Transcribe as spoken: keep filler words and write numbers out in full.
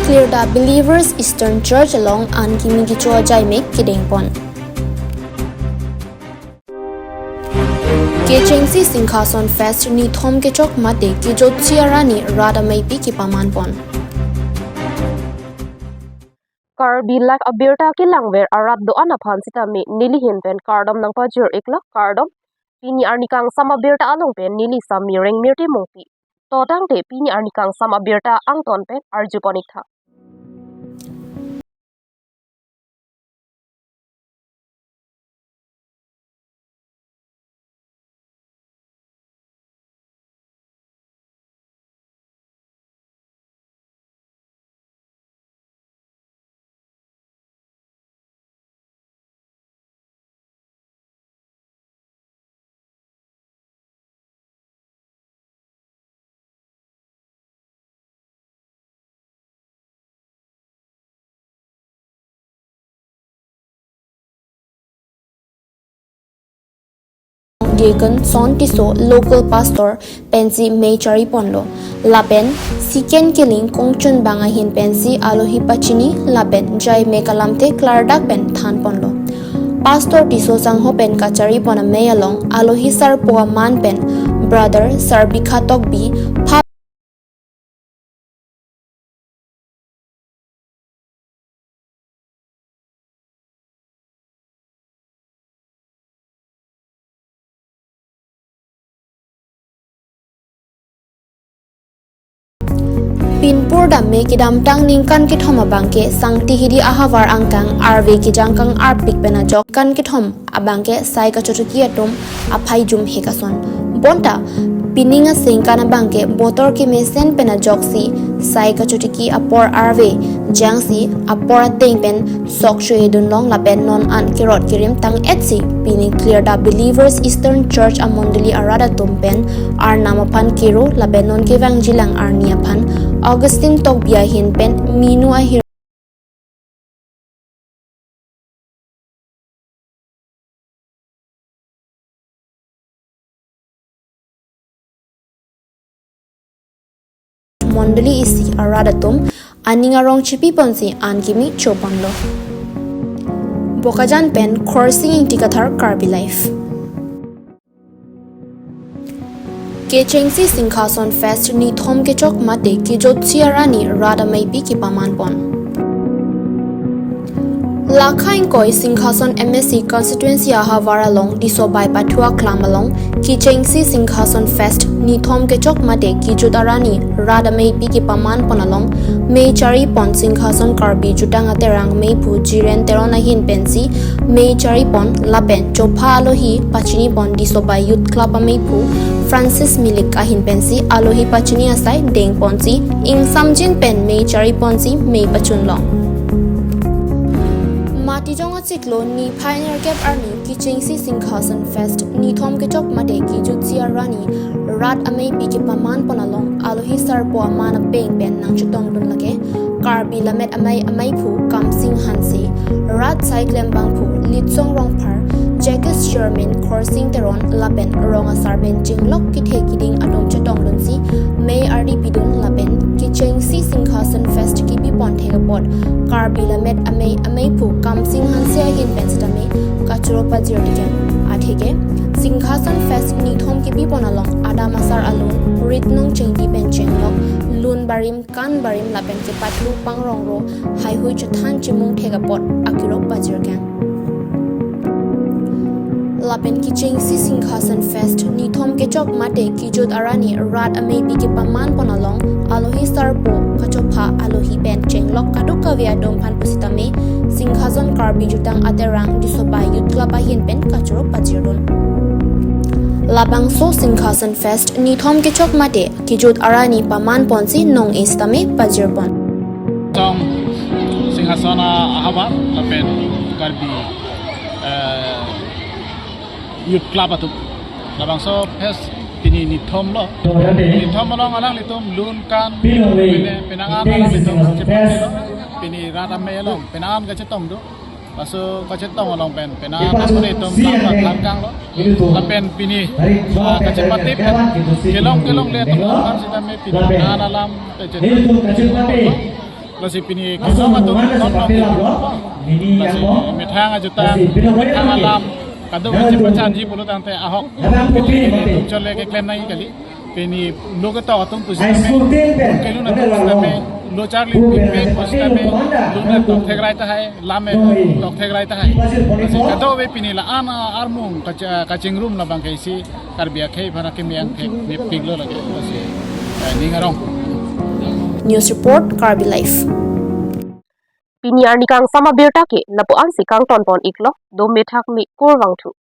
Klardak Believers Eastern Church along an kimi kecho ajai mek kedengpon. Kechengsi Singhason Fest nithom kechok mate kejutsi arni rat ameipi kepamanpon. Karbi Live abirta kelangver arat do-an aphan sitame neli ahin pen kardom nangpajir iklo, kardom. Pini arni kangsam abirta along pen neli Samireng Mirti Mongpi. To tangte pini arni kangsam abirta angton pen arjupon iktha. Deacon Son Tisso, local pastor pensi mei chariponlo. Lapen Siken Killing kongchunbang ahin pensi alohi pachini lapen jai mek alamthe klardak pen thanponlo. Pastor Tisso sangho pen kacharipon amei along alohi sarpo aman pen Brother Sarbikha Tokbi, pha Pinpur damme kedamtang ningkan kethom abangke Sangti Hidi ahavar angkang arve kejang kang-arpik pen ajok kan kethom abangke sai kachotiki atum aphai jum hek ason. Bonta pining asengkan abangke botor kemesen pen ajoksi sai kachotiki apor arve jangsi apor ateng pen sok cho-edun long lapen non an kerot kerim tang-etsi pini Klardak Believers Eastern Church amondoli arat atum pen arnam aphan kero lapen non kevangjilang arni aphan Augustine Tokbi ahin pen minu ahir mondoli isi arat atum aning arong chipiponsi an kimi choponlo. Bokajan pen Khorsing Ingti Kathar, Karbi Live. Kechengsi Singhason Fest nithom kechok mate kejutsi arni rat ameipi kepamanpon. Lakha ingkoi Singhason M A C constituency ahavar along Disobai pathu aklam along kechengsi Singhason Fest nithom kechok mate kejut arni rat ameipi kepamanpon along mei charipon Singhason Karbi Jutang Aterang meiphu Jiren Teron ahin pensi mei charipon lapen chopha alohi pachinipon Disobai Youth Club ameiphu Francis Milik ahin pensi alohi pachini asai dengponsi ingsamjin pen mei chariponsi mei pachunlong. Matijong achiklo niphai nerkep arni kechengsi Singhason Fest nithom kechok mate kejutsi arni rat ameipi kepamanpon along alohi sarpo aman apeng pen nangchetongdun lake Karbi Lammet Amei ameiphu Kamsing Hanse, rat saiklem bangphu Litsong Rongphar, Jacques Chairman Khorsing Teron lapen rong asar pen chinglok kethe kiding atum chetongdunsi mei ardi pidun lapen kechengsi Singhason Fest kepipon thek apot Karbi Lammet Amei ameiphu Kamsing Hanse ahin pen sitame kachoro pajir dikeng. Atheke Singhason Fest nithom kepipon along adam asar alun ritnong chengdi pen chenglok lun barim kan barim lapen kepathu pangrongro haihui chethan chimung thek apot akiro pajirkang. Lapen kechengsi Singhason Fest nithom kechok mate kejut arni rat ameipi kepamanpon along alohi sarpo kachopha alohi pen chenglok kadokave atum aphan pusitame Singhason Karbi Jutang Aterang Disobai Youth Club ahin pen kachoro pajirdun. Labangso Singhason Fest nithom kechok mate kejut arni pamanponsi nong-e sitame pajirpon. Song Singhason ahavar lapen Karbi, eh, Youth Club atum. Labangso fest pini nithom lo. Nithom along alanglitum lun kan pine penang an alanglitum chepatelo. Pini rat amei along penang an kachetongdun. Laso kachetong along pen penang an atum tangkang lo. Lapen pini, ah, kachepate pen kelong kelongle atum aphan sitame pini penang an alam kachetong. Lasi pini kelong atum non non ke. Lasi methang ajutang, methang alam, kadokave chepachanji pulo tangte ahok. Pini chole keklem nangji kali. Pini lo ketok atum pusitame, kelun atum pusitame, lo charli pipik pusitame, lo na tokthek rai tahai, lam me tokthek rai tahai. Lasi kadokave pini la-an armung kacha-, kachingrum labang ke isi Karbi akhei aphan akeme angthek nipiklo lake. Lasi, eh, ning arong. News report, Karbi Live. Pini arni kangsam abirta ke lapu-an si kangton pon iklo, do methak me kurvangthu.